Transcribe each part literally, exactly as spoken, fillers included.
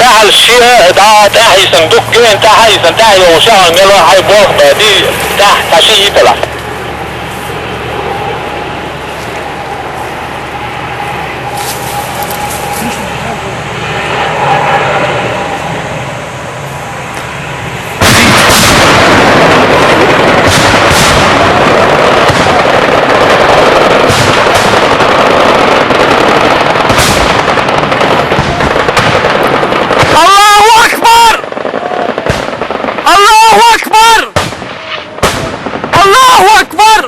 Ӏа шиъ дӀа тӀехьийсан, дуккхийна тӀехьийсан, тӀехьа йолуш яхана мел вара хьайн болх бен, дий, тӀехь цхьа шиъ йиталахь. Аллаху акбар! Аллаху акбар! Аллаху акбар!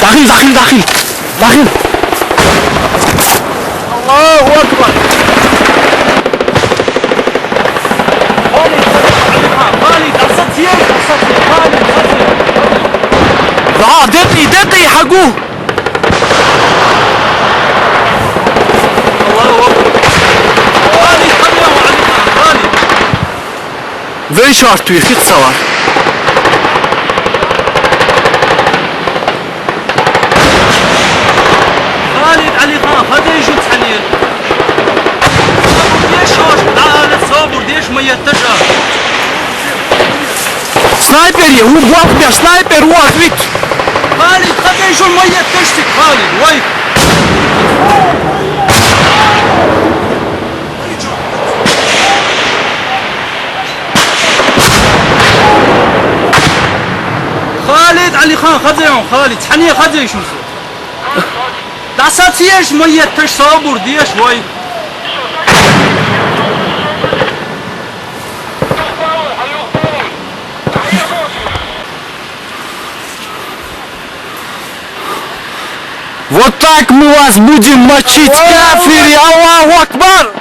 داخل، داخل، داخل، داخل. الله أكبر. خالد، خالد، أصدت يا، أصدت يا، خالد، خالد. لا، دقي، دقي، حقوه. الله أكبر. خالد، خليه عليك، خالد. Вай шорт вихит савар. Халид Ӏалихан, хаза шу цхьаьна. Собур деш, шоаш, дӀаала, собур деш, ма етташ а. Снайпер е, ву бохбеш, снайпер ву, ответ. Халид, хаза шу, ма етташ цик, Халид, вай. Халид Ӏалихан, хаза я хьуна, Халид, цхьаьна хаза я шуна со. ДӀасацийша, ма етташ, собур деш вай. Вот так мы вас будем мочить, кафири! Аллаху Акбар!